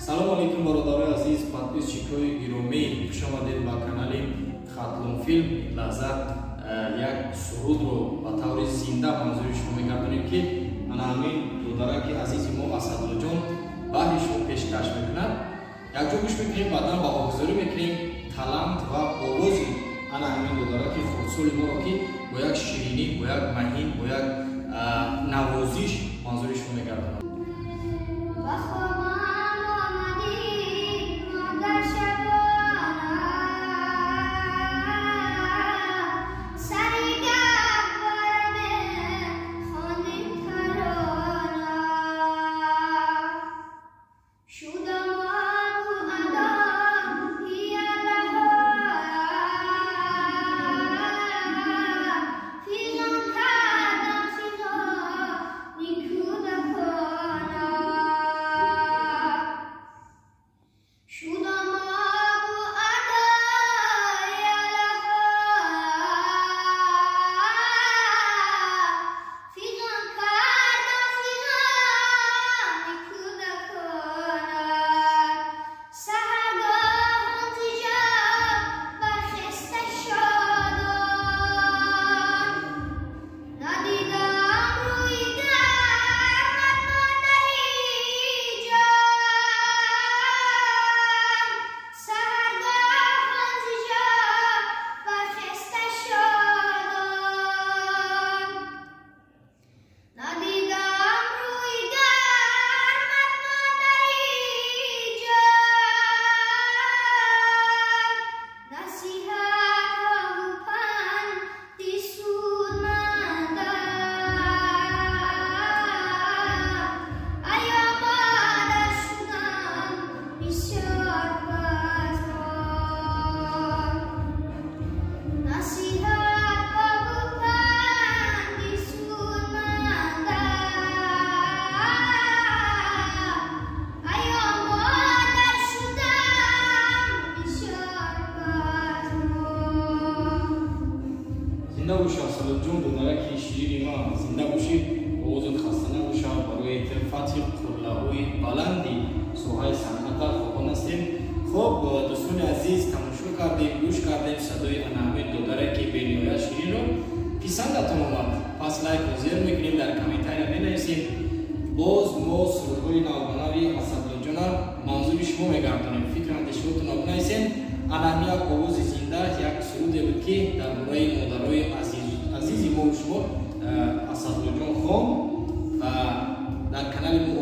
Салом алейкум, бародарои азиз, подписчикои гиромӣ, хуш омадед ба канали Хатлон Филм. Ин лаҳза як сурудро ба таври зинда манзури шумо мегардонем, ки ана ҳамин додараки азизи мо Асадуллоҷон баҳри шумо пешкаш мекунад. Якҷо гӯш мекунем, баъдан баҳогузорӣ мекунем талант ва овози ана ҳамин додараки хурдсоли моро, ки бо як ширинӣ, бо як маҳин, бо як навозиш манзури шумо мегардонад. Зинда бош, Асадуллоҷон, додараки ширини ман, зинда бошӣ, овозат хаста набошад. Барои фатҳи қуллаҳои баланди соҳаи санъата хоҳон ҳастем. Хуб, дӯстони азиз, тамошо кардем, гӯш кардем садои ана ҳамин додараки бениҳоят ширинро. Писандатон омад, пас лайкро зер мекунем, дар комментария менависем. Боз мо сурудҳои навбанави Асадуллоҷона манзури шумо мегардонем. Фикр андешаҳотонро бинависем. Ана ҳамин як овози зинда, як суруде буд, ки дар бораи модарои азизи мо шумо Асадуллоҷон хон ва дар канали мо.